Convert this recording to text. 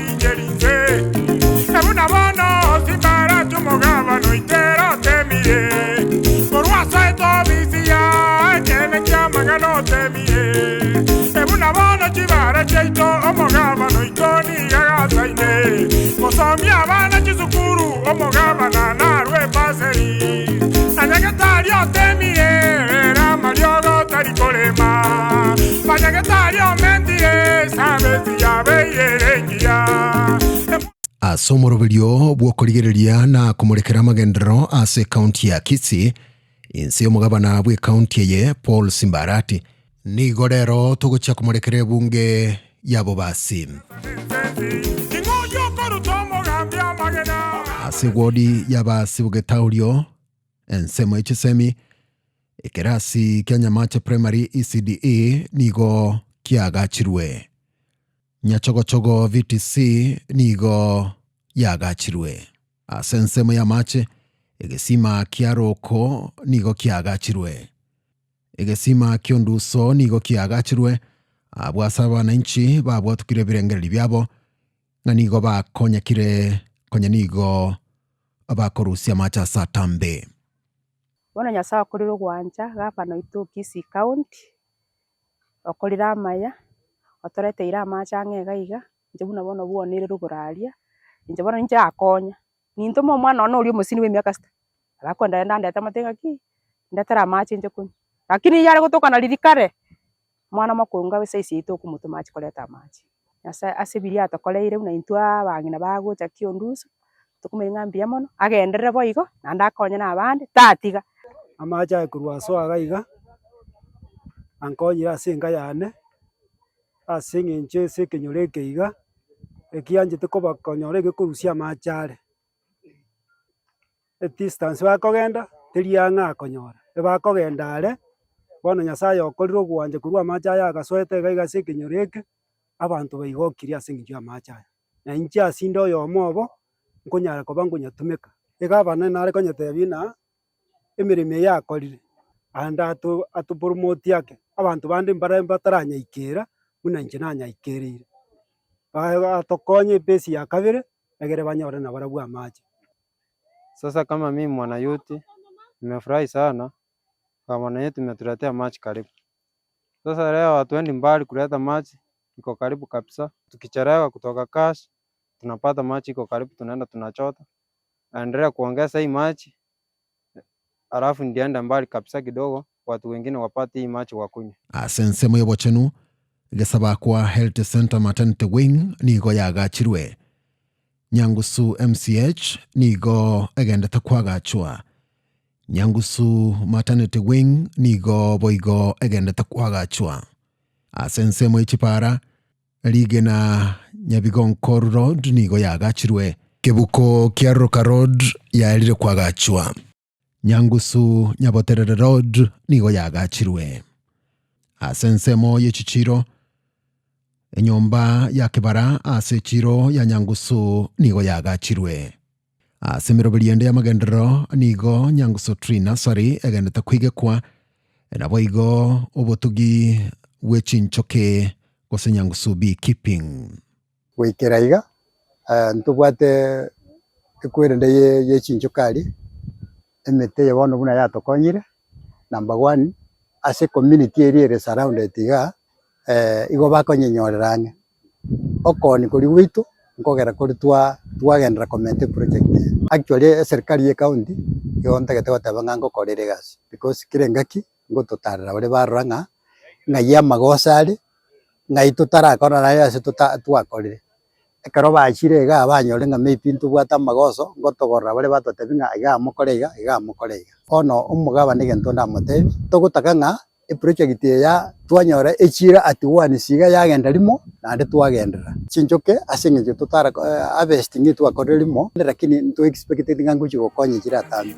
otincheri inse. Buna bono simbarachie omogabane oitera otemire, korwa asoete obisi ya ekeene ki'amang'ana otemire. Buna bono chibara chiaito omogabane oito nigo agasaine, gosomia abana chisukuru omogabana narwe ebaseri. Na nyagetari otemire ere amariogo tari korema, Banyagetari omentire esabeti yabeire ere engiya. Ase omoroberio bw'okorigereria na komorekera amagenderero ase ekaunti ya Kisii, inse y'omogabana bw'ekaunti eye Paul Simbarati, Nigo rero togochia komorekera ebunge y'abobasi. Ase ewodi y'abasi b'Getaurio, ensemo ye chisemi, ekerasi kia Nyamache Primary ECDE nigo kiagachirwe. Nyachogochogo VTC nigo yagachirwe. Ase ensemo y'amache, egesima kia Roko nigo kiagachirwe. Egesima ki'onduso nigo kiagachirwe abwo ase abanainchi babwatokire ebirengererio biabo, ng'a nigo bakonyekire konya nigo bakorusia amache ase atambe. Bono Nyasae okorire ogwancha gavana oito o Kisii County, okorire amaya, otoreteire amache ang'e iga iga, inche buna bono bwoneire rogoro aria, inche bono ninche akonya. Nintome omwana one oria omosini bwa emiaka sita, agakwenda rende andete amote ng'a ki, ndetere amache inche konywa. Lakini eyio are gotoka na riria kare, omwana omokungu abe size yaito okomotoma achie koreta amache. Nyasaye ase biria atokoreire buna intwe abang'ina bagocha kionduso, tokomanya ng'a mbuya mono, agenderere boigo, naende akonye na abande, tatiga. Amache aye korwa ase iga iga, ankonyire ase enka yane, ase eng'encho ase ekenyoro eke iga, ekianchete koba konyora egekorusia amache are, edistance bakogenda, teri ang'e akonyora, ebakogenda are, bono nyasaye okorire ogwancha korwa amache aya agasoete iga iga ase ekenyoro eke, abanto baigokirie ase eng'encho ya amache aya. Na inche ase inde oyomo obo, nkonyara koba nkonyatumeka. Egavana nare konyetebia ng'a emeremo eye akorire, aande ato atopromote ake, abanto bande mbare bataranyaikera buna inche nanyaikereire. Ba atokonye ebase ya kabere, egere banyore nabarabwo amache. Sasa kama mimi mwanayouth, nimefurahi sana kwa mwanayouth umetuletea maji karibu. Sasa leo hatuendi mbali kuleta maji, iko karibu kabisa. Tukichelewa kutoka kazi, tunapata maji iko karibu, tunaenda tunachota. Aendelee kuongeza hii maji, alafu ndiende mbali kabisa kidogo, watu wengine wapate hii maji wakunywe. Ase ensemo y'obochenu, egesaba kwa Health Centre Maternity Wing nigo yagachirwe. Nyangusu MCH nigo egendete kwagachwa. Nyangusu Maternity Wing nigo boigo egendete kwagachwa. Ase ensemo ye chipara, Rigena Nyabigonkoru Road nigo yaagachirwe. Kebuko kia Ruka Road yaerire kwagachwa. Nyangusu Nyaboterere Road nigo yaagachirwe. Ase ensemo ye chichiro, enyomba ya kebara ase echiro ya Nyangusu nigo yaagachirwe. Ase emeroberi ende y'amagenderero nigo Nyangusu Tree Nursery egenderete koigekwa, naboigo obotugi bwe chinchoke gose Nyangusu Bee Keeping. Goikera iga, ntobwate ekwerende ye chinchoke aria, emete eye bono buna yatokonyire, number one, ase ecommunity eria ere surrounded igaa, igo bakonyenyorera ang'e. Okoonia koria gwaito nkogera kore twa twagenderera komenta eproject eye. Actually eserikari ya ecounty igo ntagete goteba ng'a ngokora ere egasi because kera engaki ngototarera bare barora ng'a ng'ai amagoso are, ng'ai totarakora naye ase tota twakorire. Ekero bachire igaa banyorire ng'a maybe ntobwate amagoso, ngotogorera bare batotebia ng'a igaa mokore iga, igaa mokore iga. Bono omogabana egento ndamotebie, togotaka ng'a Eproject eye ya twanyora echira at once iga yagenda rimo naende twagenderera. Chinchoke ase eng'encho totara harvest ng'a twakorire rimo lakini nto expected ng'a ngochi gokonya echira atambe.